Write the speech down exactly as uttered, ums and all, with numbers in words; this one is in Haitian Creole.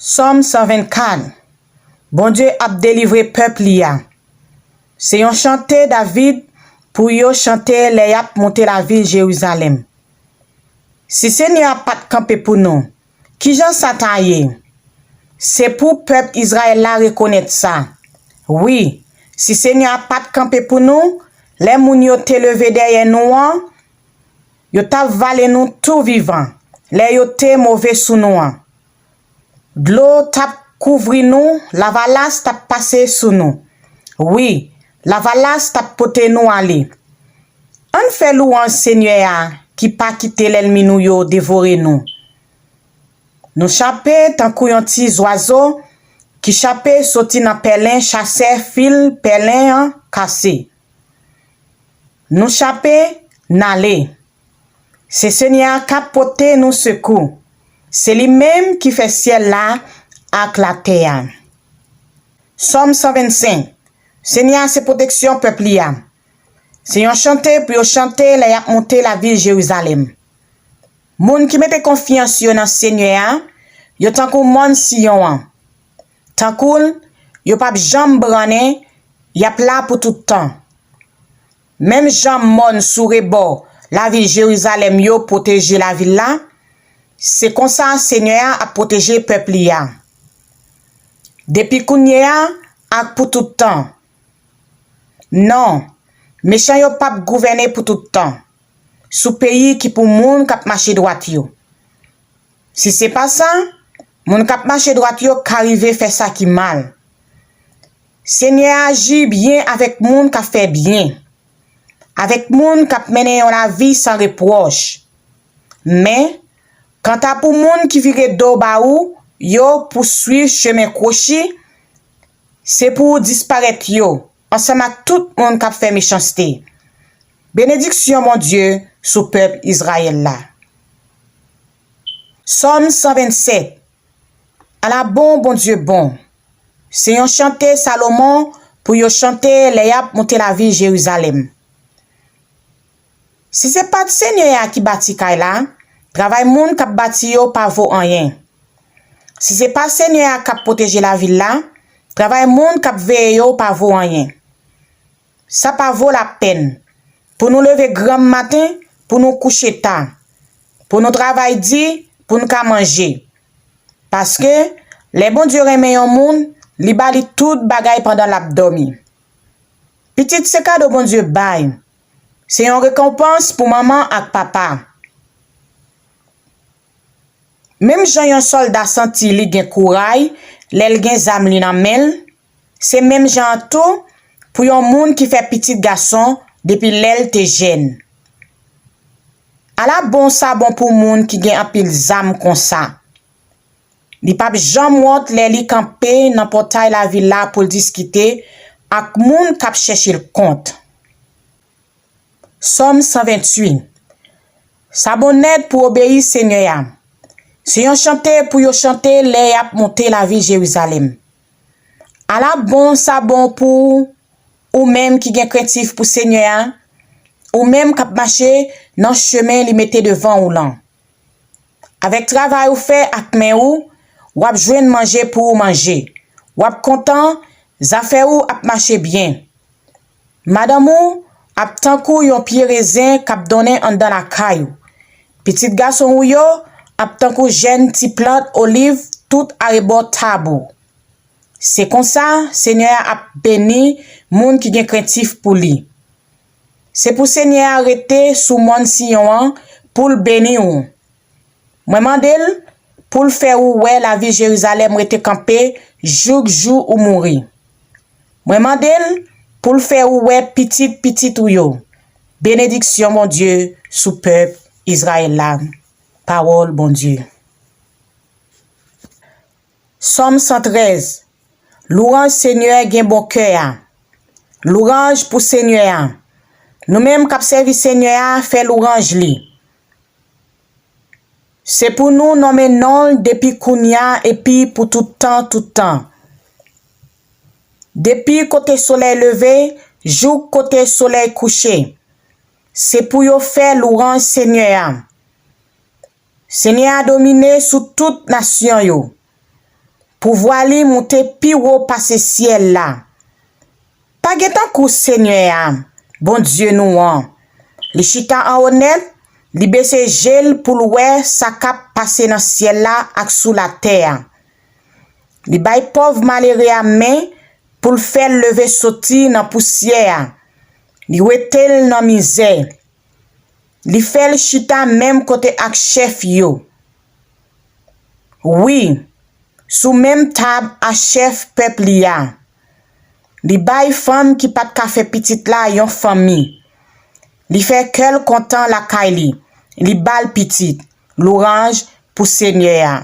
Sòm san vennkat. Bondye ap delivre pèp li a. Se yon chante David pou yo chante lè y ap monte lavil Jerizalèm. Si Senyè a pa t kanpe pou nou, ki jan sa ta ye? Se pou pèp Izrayèl la rekonèt sa. Wi, si Senyè a pa t kanpe pou nou, lè moun yo te leve dèyè nou an, yo t ap vale nou tou vivan, lè yo te move sou nou an. Dlo t ap kouvri nou, lavalas t ap pase sou nou. Wi, lavalas t ap pote nou ale. Ann fè lwanj Senyè a ki pa kite lènmi nou yo devore nou. Nou chape tankou yon ti zwazo ki chape soti nan pèlen chasè fil pèlen an kase. Nou chape, n ale. Se Senyè a k ap pote nou sekou. Se li menm ki fè syèl la ak latè a. Sòm san vennsenk. Senyè a se pwoteksyon pèp li a. Se yon chante pou yo chante lè y ap monte lavil Jerizalèm. Moun ki mete konfyans yo nan Senyè a, yo tankou mòn Siyon an. Tankou l, yo p ap janm brannen, y ap la pou tout tan. Menm jan mòn sou rebò lavil Jerizalèm yo pwoteje lavil la, se konsa Senyè a ap pwoteje pèp li a. Depi kounye a ak pou tout tan. Non, mechan yo p ap gouvène pou tout tan sou peyi ki pou moun k ap mache dwat yo. Si se pa sa, moun k ap mache dwat yo ka rive fè sa ki mal. Senyè a aji byen avèk moun k ap fè byen, avèk moun k ap mennen yon lavi san repwòch. Men, kanta pou moun ki vire do ba ou, yo pou swiv chemen kwochi, se pou ou disparèt yo, ansanm ak tout moun k ap fè mechanste. Benediksyon Bondye sou pèp Izrayèl la. Sòm san vennsenk. Ala bon Bondye bon! Se yon chante Salomon pou yo chante lè y ap monte lavil Jerizalèm. Si se pa t Senyè a ki bati kay la, travay moun k ap bati yo pa vo anyen. Si se pa Senyè a k ap pwoteje lavil la, travay moun k ap veye yo pa vo anyen. Sa pa vo lapèn pou nou leve granm maten, pou nou kouche ta, pou nou travay di, pou n ka manje. Paske, lè Bondye renmen yon moun, li ba li tout bagay pandan l ap dòmi. Pitit se kado Bondye bay. Se yon rekonpans pou manman ak papa. Menm jan yon sòlda santi li gen kouray lè l gen zam li nan men l, se menm jan an tou pou yon moun ki fè pitit gason depi lè l te jèn. Ala bon sa bon pou moun ki gen anpil zam konsa! Li p ap janm wont lè li kanpe nan pòtay lavil la pou l diskite ak moun k ap chèche l kont. Sòm san venntuit. Sa bon nèt pou obeyi Senyè a. Se yon chante pou yo chante lè y ap monte lavil Jerizalèm. Ala bon sa bon pou ou, ou menm ki gen krentif pou Senyè a, ou menm k ap mache nan chemen li mete devan ou lan. Avèk travay ou fè ak men ou, w ap jwenn manje pou ou manje. W ap kontan, zafè ou ap mache byen. Madanm ou ap tankou yon pye rezen k ap donnen anndan lakay ou. Pitit gason ou yo ap tankou jèn ti plant oliv tout arebò tab ou. Se konsa, Senyè a ap beni moun ki gen krentif pou li. Se pou Senyè a rete sou mòn Siyon an pou l beni w. Mwen mande l pou l fè ou wè lavil Jerizalèm rete kanpe jouk jou ou mouri. Mwen mande l pou l fè ou wè pitit pitit ou yo. Benediksyon Bondye sou pèp Izrayèl la. Pawòl Bondye. Sòm san trèz. Louwanj Senyè gen bon kè a. Louwanj pou Senyè a. Nou menm k ap sèvi Senyè a, fè louwanj li. Se pou nou nonmen non l depi kounye a epi pou tout tan tout tan. Depi kote solèy leve jouk kote solèy kouche, se pou yo fè louwanj Senyè a. Senyè a domine sou tout nasyon yo. Pouvwa li moute pi wo pase syèl la. Pa gen tankou Senyè a, Bondye nou an. Li chita anwo nèt, li bese je l pou l wè sa k ap pase nan syèl la ak sou latè a. Li bay pòv malere a men pou l fè l leve soti nan pousyè a. Li wete l nan mizè. Li fè l chita menm kote ak chèf yo. Wi, sou menm tab a chèf pèp li a. Li bay fanm ki pa t ka fè pitit la yon fanmi. Li fè kè l kontan lakay li. Li ba l pitit. Lwanj pou Senyè a.